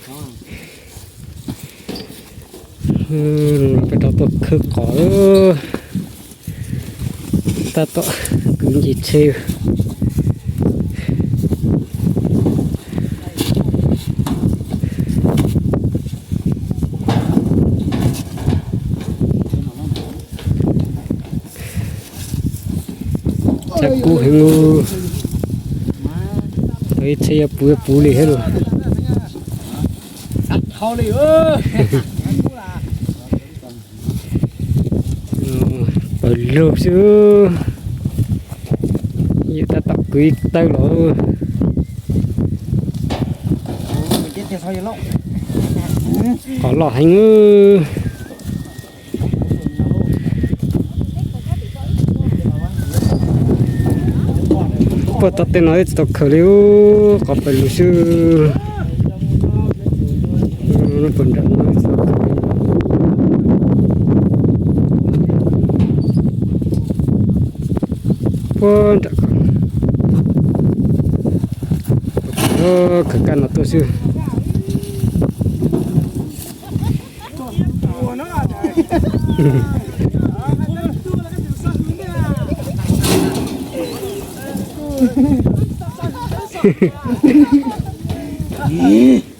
Peb rov tuaj khawb qos, tab tom kwv nce tsheb. Tsheb kub heev, tau ib tsheb yuav puv yuav puv li thiab los. Pawg lug xwb, yus tab tom kwv ib tawb los. Qos loj heev. Puag tom tej no tsis tau khaws li, qos pawg lug xwb. Puag nram ko, khaws kaj no tuaj xwb.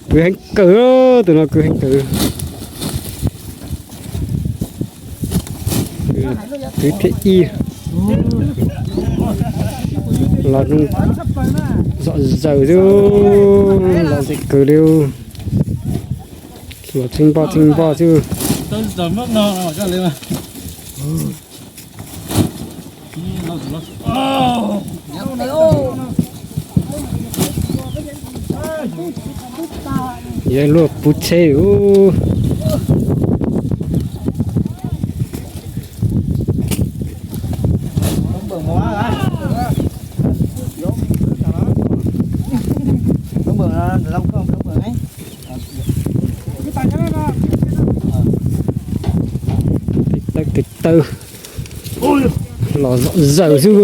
Kwv heev kawg, tus no kwv heev kawg. Kwv thiab ib, los zoo zom zaws xwb, los zeem kawg li. Los txheeb npoj txheeb npoj xwb. Yog luaj puv tsheb ub. Tes taw, tes taw, los zom zaws xwb.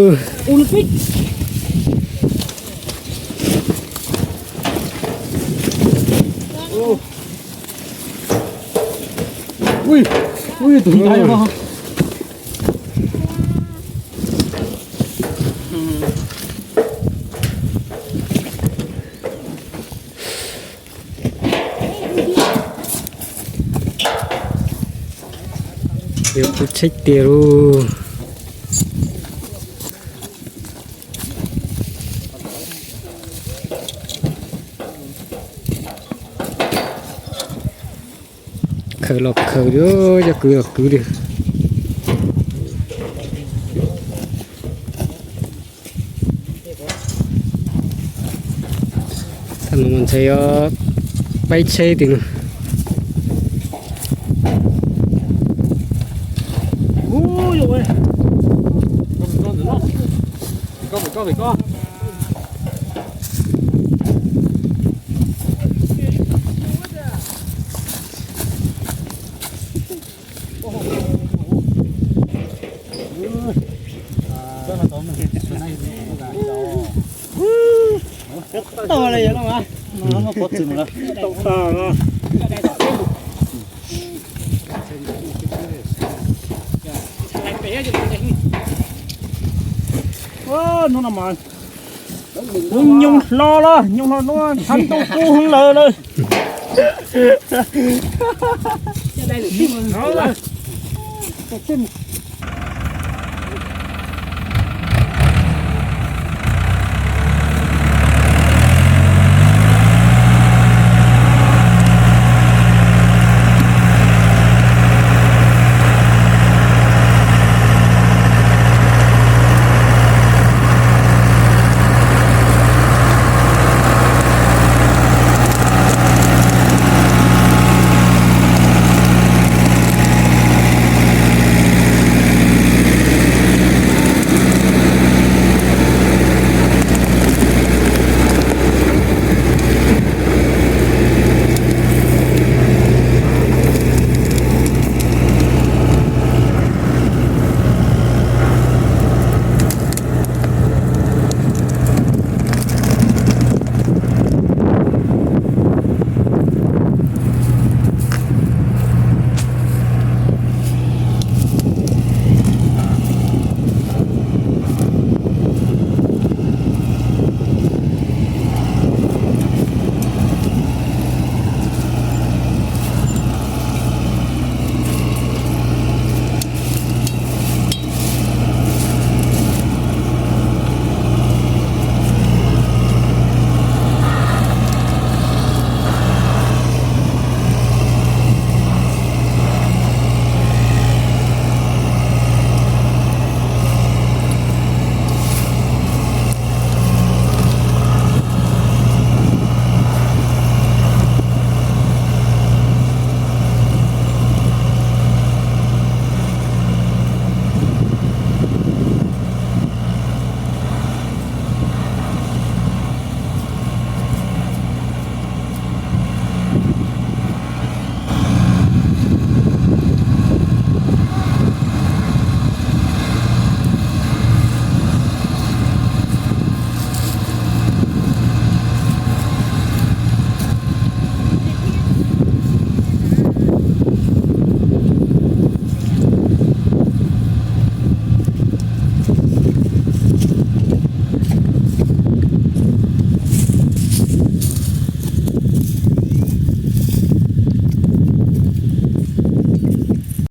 Yuav puv tsheb tiag lauj. Khaws los khaws li, coj kwv los kwv li. Thaum no mas ntshe yuav peb tsheb tiag no. Hnub no mas kuv nyoog hlo los nyoog hlo hnub thab ntuj kub heev lawm lawm.